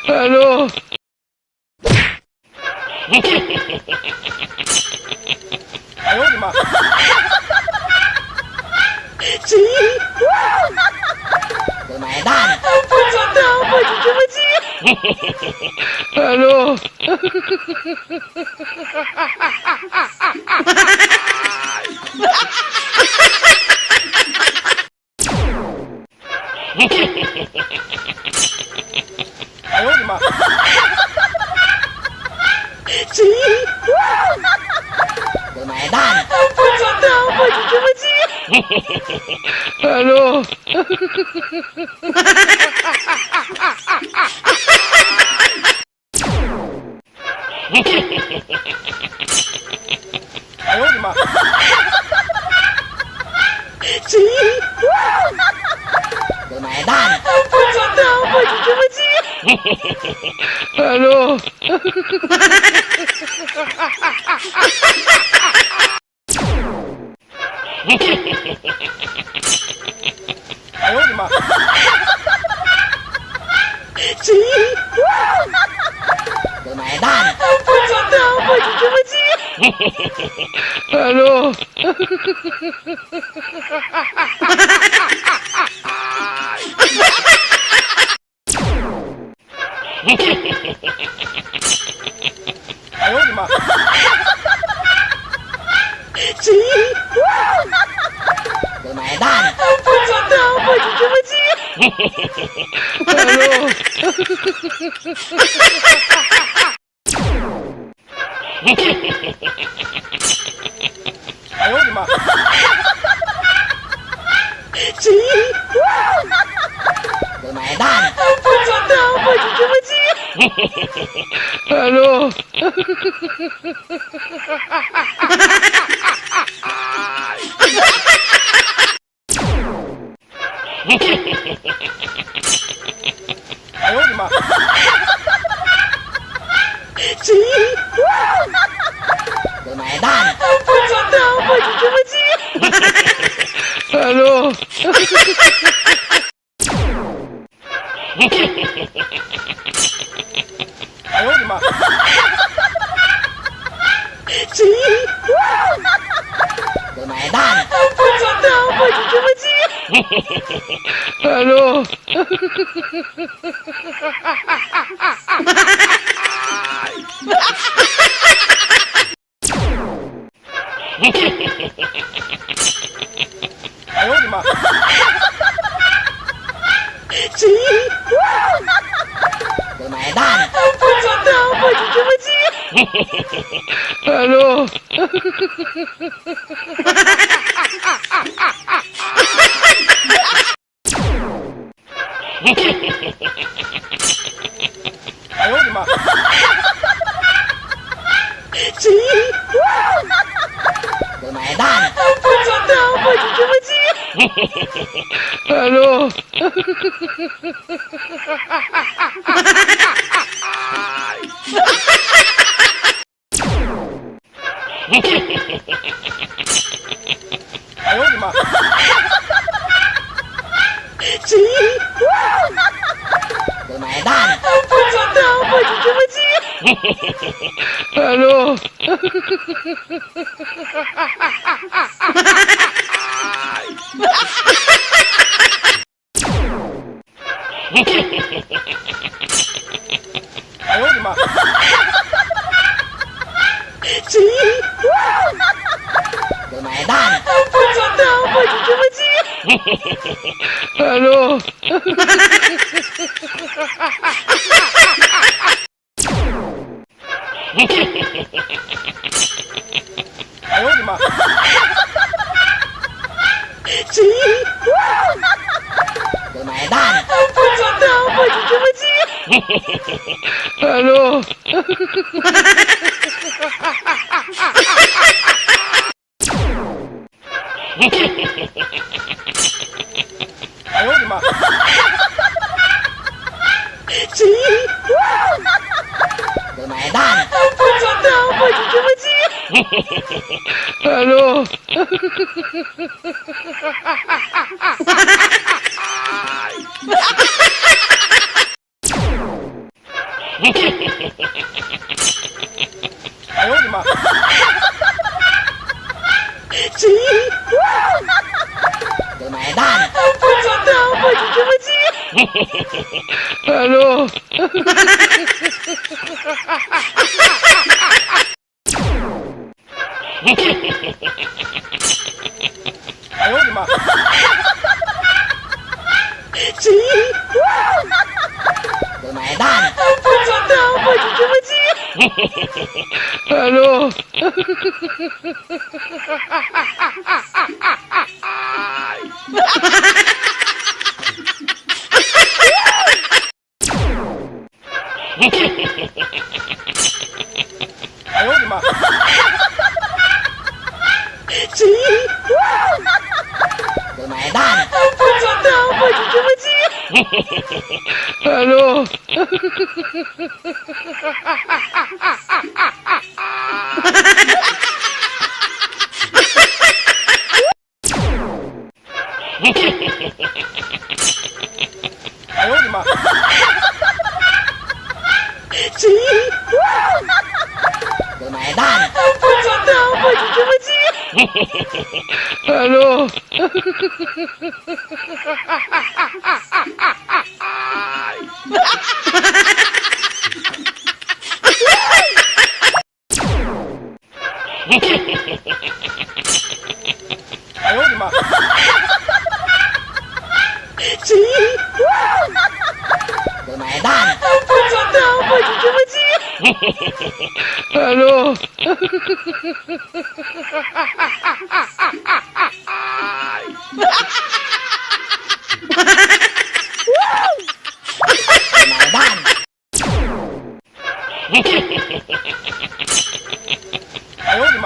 Hello. 哎呦我的妈！我买单。不知道，我就这么记。 Hello. 哎呦我的妈！我买单。不知道，我就这么记。 Hello. 哎呦我的妈！我买单。不知道，我就这么记。 Hello. 哎呦我的妈！我买单。不知道，我就这么记。 Hello. 哎呦我的妈！我买单。不知道，我就这么记。 Hello. 哎呦我的妈！我买单。不知道，我就这么记。 Hello. 哎呦我的妈！我买单。不知道，我就这么记。 Hello. 哎呦我的妈！我买单。不知道，我就这么记。 Hello. 哎呦我的妈！我买单。不知道，我就这么记。 Hello. 哎呦我的妈！我买单。不知道，我就这么记。 Hello. 哎呦我的妈！我买单。不知道，我就这么记。 Hello. 哎呦我的妈！我买单。不知道，我就这么记。 Hello. 哎呦我的妈！我买单。不知道，我就这么记。 Hello. 哎呦我的妈！我买单。不知道，我就这么记。 Hello. 哎呦我的妈！谁？给买单！不知道，我就这么记。Hello。哎呦我的妈！谁？给买单！不知道，我就这么记。Hello。哎呦我的妈！谁？给买单！不知道，我就这么记。Hello。哎呦我的妈！谁？给买单！不知道，我就这么记。Hello。哎呦我的妈！谁？给买单！不知道，我就这么记。Hello。给买单！哎呦我的妈！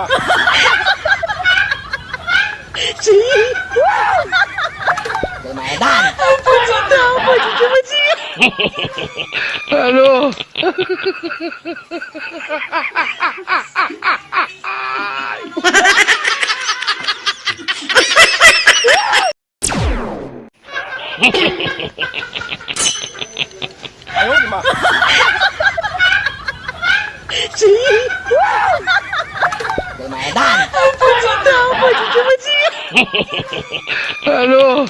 谁？给买单！不知道，我就这么记。Hello。哎呦我的妈！谁？给买单！不知道，我就这么记。Hello。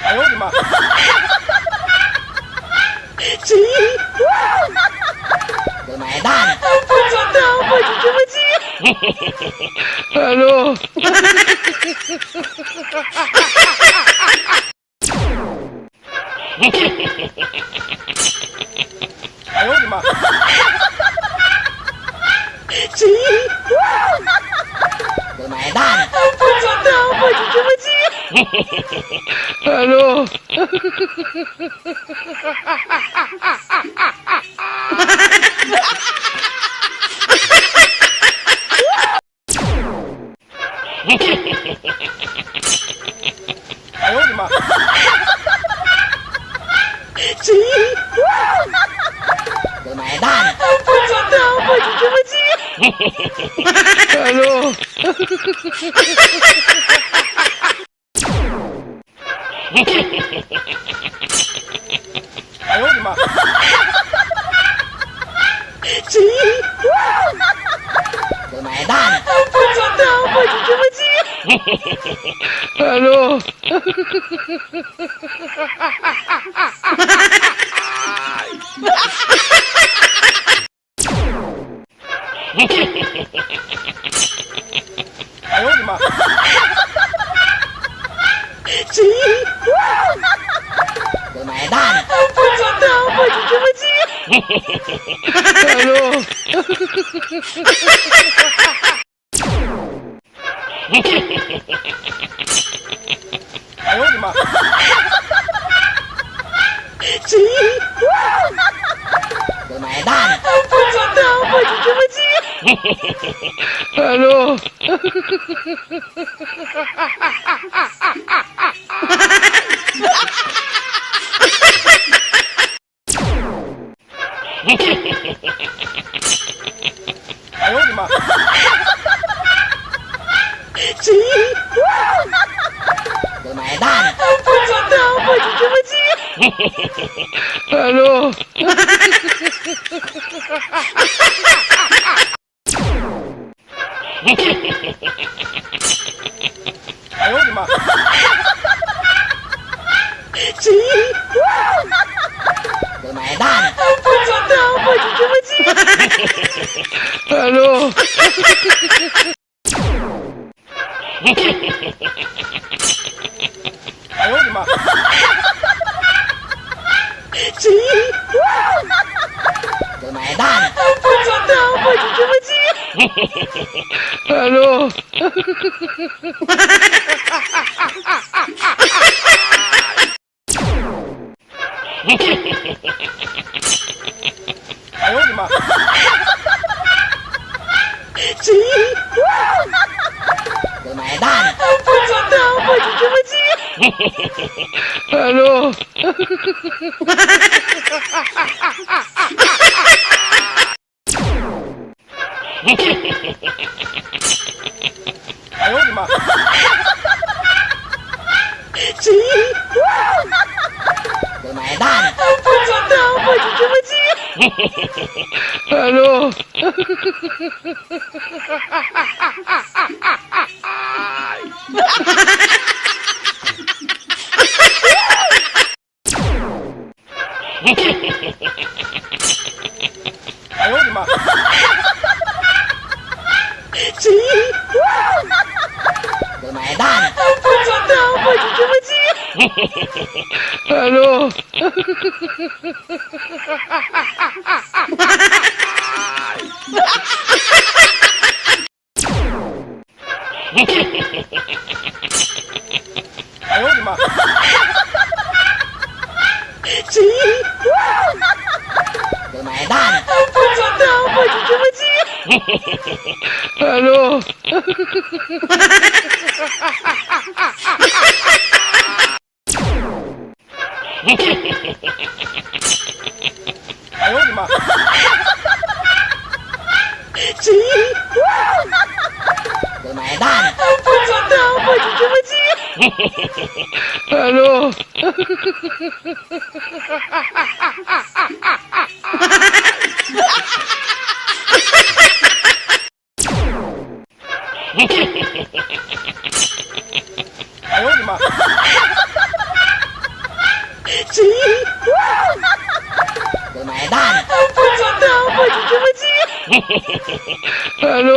哎呦我的妈！谁？给买单！不知道，我就这么记。Hello。哎呦我的妈！谁？给买单！不知道，我就这么记。Hello。哎呦我的妈！谁？给买单！不知道，我就这么记。Hello。哎呦我的妈！谁？给买单！不知道，我就这么记。Hello。哎呦我的妈！谁？给买单！不知道，我就这么记。Hello。哎呦我的妈！谁？给买单！不知道，我就这么记。Hello。哎呦我的妈！这买单。不知道，我就这么记。Alô. 哎呦我的妈！谁？这买单。不知道，我就这么记。Alô. 哎呦我的妈！谁？这买单。不知道，我就这么记。Alô. 哎呦我的妈！谁？这买单。不知道，我就这么记。Alô. 哎呦我的妈！谁？这买单。不知道，我就这么记。Alô. 哎呦我的妈！谁？这买单。不知道，我就这么记。Alô. 哎呦我的妈！谁？这买单。不知道，我就这么记。Alô. 哎呦我的妈！谁？这买单。不知道，我就这么记。Alô. 哎呦我的妈！谁？这买单。不知道，我就这么记。Alô.